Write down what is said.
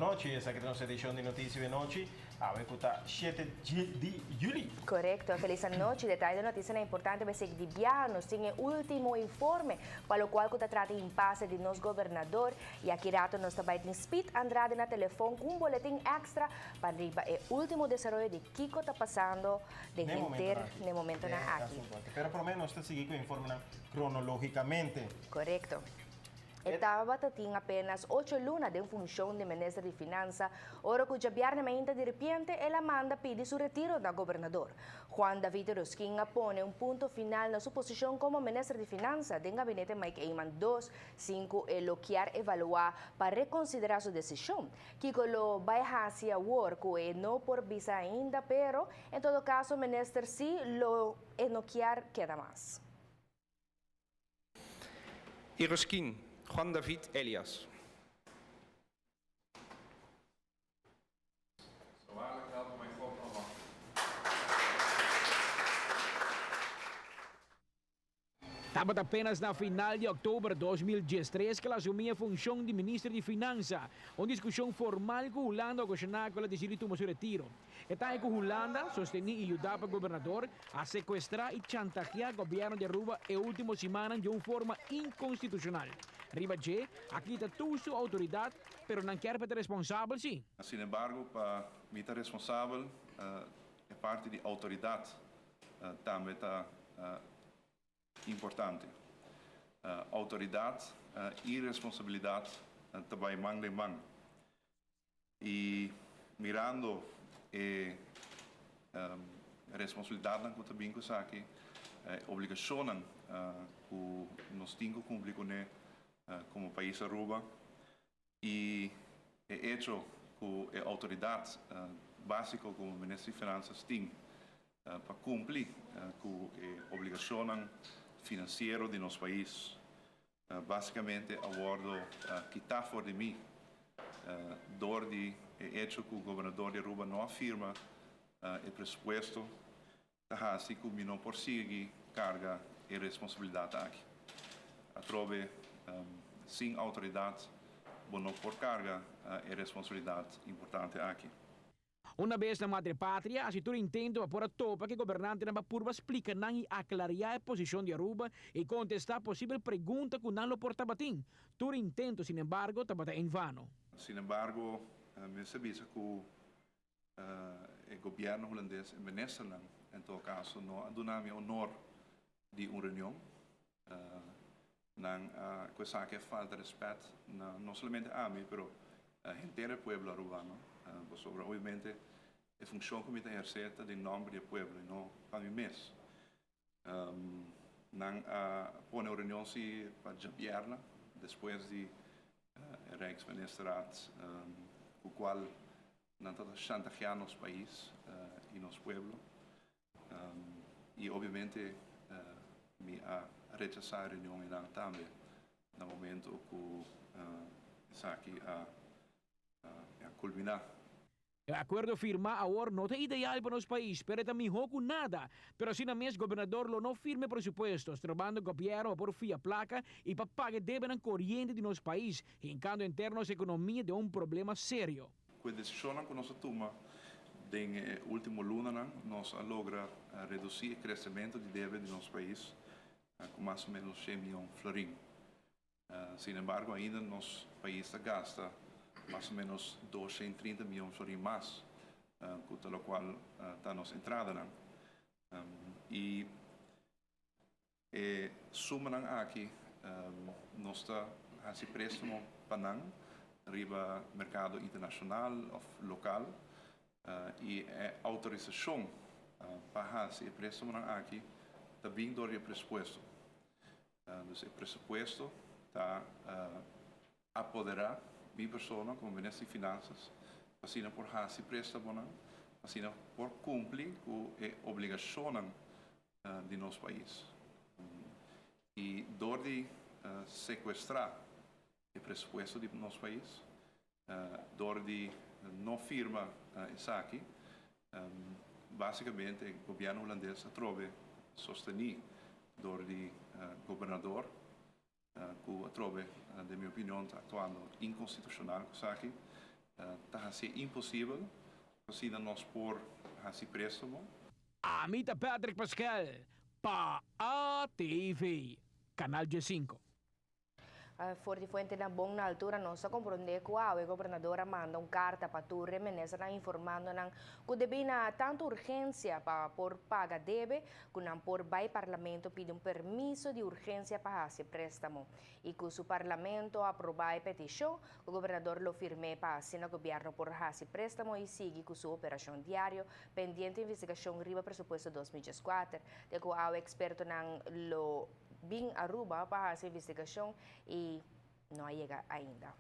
Bon nochi, esaki ta nos edicion di Noticia di Nochi, awe cu ta 7 di juli. Correcto, feliz nochi. Detaye di noticia importante pa sigui di biaha. Nos tin e ultimo informe, pa locual cu ta trata impasse di nos gobernador. Y aki rato nos tambe tin Speed Andrade na telefon cu un boletin extra pa riba e ultimo desaroyo di kico ta pasando den Ne momento henter aki. ne momento Den na aki. asunto aki. Pero por lo menos ta sigui cu informe cronologicamente. Correcto. E tabata tin apenas 8 luna den funcion di minister di Finansa, ora cu diabierna di repente el a manda pidi su retiro na gobernador. Juan David Yrausquin a pone un punto final na su posicion como minister di Finansa den gabinete Mike Eman 2, 5 e lo kier evalua pa reconsidera su decision. Kico lo bay haci awor cu e no por bisa ainda, pero en todo caso minister si lo e no kier keda mas. Yrausquin, Juan David Elias. Zo waarlijk helpen mij God almachtig. Tabata apenas na final di october di 2013 cu el a asumi e funcion di minister di Finansa. Un discusion formal cu Hulanda a ocasiona cu el a dicidi tuma su retiro. E ta cu Hulanda, sosteni y yuda pa gobernador, a secuestra y chantajea gobierno di Aruba e ultimo siman di un forma inconstitucional. Riba dje, aki ta tur su autoridad, pero nan kier ta responsabel, si. Sin embargo, pa mi ta responsabel, e parti di autoridad tambe ta importante. Autoridad y responsabilidad tambe man den man. Y mirando e responsabilidad cu tambe cu aki, obligacion cu nos tin cu cumpli cu ne como pais Aruba y e hecho cu e autoridad basico como Minister di Finansa tin pa cumpli cu e obligacion financiero di nos pais, basicamente a wordo kita for di mi door di e hecho cu gobernador di Aruba no a firma e presupuesto, ta hasi cu mi no por sigui carga e responsabilidad aki. Atrobe, sin autoridad, bo no por carga e responsabilidad importante aki. Un biaha na Madre Patria, a tur intento pa por a topa cu e gobernantenan pa purba splica nan y aclara e posicion di Aruba y contesta posibel pregunta cu nan lo por tabatin. Tur intento, sin embargo, tabata en vano. Sin embargo, mi sa bisa cu e gobierno hulandes y minister, en todo caso, no a duna mi honor di un reunion. Nan cosa cu falta respet na, no solamente ami, pero henter pueblo arubano. Sobre, obviamente, e funcion cu mi ta eherce ta den nomber di pueblo y no pa mi mes. Nan a pone un reunion si pa diabierna, despues di Rijksministerraad, cu cual nan ta chantajea nos pais y nos pueblo. Y obviamente mi a rechasa e reunion ey tambe na momento cu esaki a culmina. E acuerdo firma awor no ta ideal pa nos pais, pero ta miho cu nada. Pero asina mes gobernador lo no firma presupuesto, strobando gobierno por fia placa y pa paga debe coriente di nos pais, hincando henter nos economia den un problema serio. Cu e decision cu nos a tuma den ultimo lunanan, nos a logra reduci e crecemento di debe di nos pais cu mas o menos 100 miyon florin. Sin embargo, ainda nos pais ta gasta mas o menos 230 miyon florin mas, cu locual ta nos entrada. Y e suma aki, nos ta haci prestamo pa nan riba mercado internacional of local y e autorisacion pa haci e prestamo aki ta bin door di presupuesto. Dus e presupuesto ta apodera mi persona como minister di Finanzas, asina por haci prestamo, asina por cumpli cu e obligacion di nos pais. Y door di secuestra e presupuesto di nos pais, door di no firma esaki, basicamente e gobierno hulandes atrobe sosteni door di gobernador, cu atrobe, den mi opinion, ta actuando inconstitucional cu esaki. Ta hasi imposibel pa asina nos por hasi préstamo. Ami ta Patrick Pascal pa ATV, Canal 5. For di fuentenan bon na altura nos a compronde cu awe gobernador a manda un carta pa tur e ministernan informando nan cu debi na tanto urgencia pa por paga debe cu nan por bay parlamento pidi un permiso di urgencia pa haci prestamo y cu si parlamento aproba e peticion cu gobernador lo firme pa asina gobierno por haci prestamo y sigui cu su operacion diario. Pendiente investigacion riba presupuesto 2014 di cu awe expertonan lo bin Aruba pa haci investigacion y no a yega ainda.